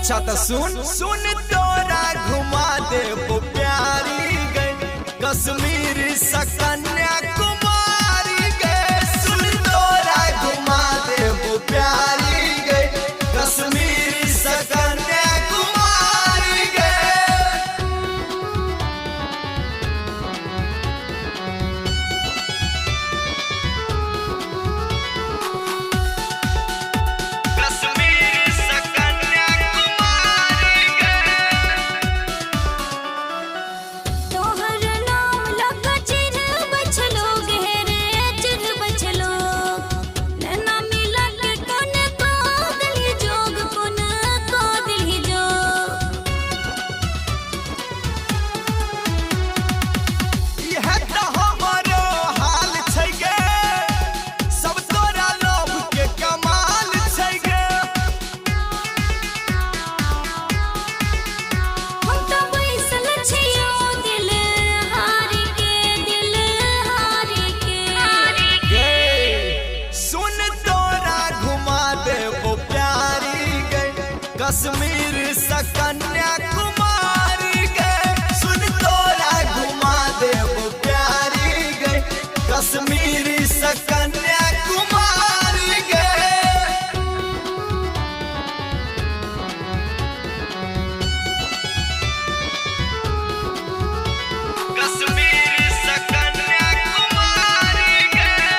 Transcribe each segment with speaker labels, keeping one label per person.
Speaker 1: अच्छा तो सुन सुन तोरा घुमा दे प्यारी गई कश्मीर से कन्याकुमारी गए। सुन तोरा घुमा दे प्यारी गई कश्मीर से कन्याकुमारी गए। कश्मीर से कन्याकुमारी गए।
Speaker 2: तोहर नाम लगा चिर बछलो गहरे चिर बछलो, नैना मिला के कोन को दिल जोग, कोन को दिल जोग।
Speaker 1: इह त हमरो हाल छै गे, सब तोरा लोभ के कमाल छै गे।
Speaker 2: हम तो बैसल छियो दिल हार के, दिल हार के।
Speaker 1: गे सुन तोरा घुमा दे प्यारी गई कश्मीर से कन्याकुमारी गए। सुन तोरा घुमा दे प्यारी गई कश्मीर से कन्याकुमारी गए। कश्मीर से कन्याकुमारी गए।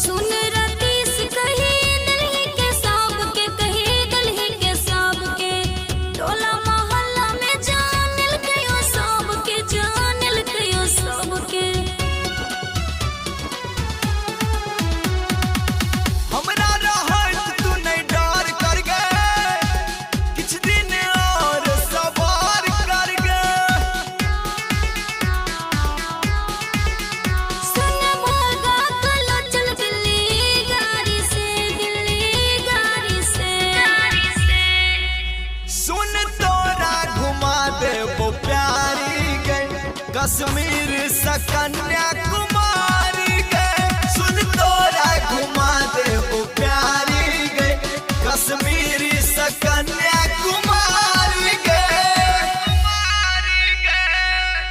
Speaker 2: सुन रतीश कही दिलही के साब के, कही दिलही के साब के, टोला मोहल्ला में जानल कयो सब के, जानल कयो सब के।
Speaker 1: हमरा रहत तू नहीं डर कर गे, किछ दिन और सवार कर गे।
Speaker 2: सुन भागा कलो चल दिल्ली गाड़ी से, दिल्ली गाड़ी से।
Speaker 1: सुन तोरा घुमा दे प्यारी गई कश्मीर से कन्याकुमारी।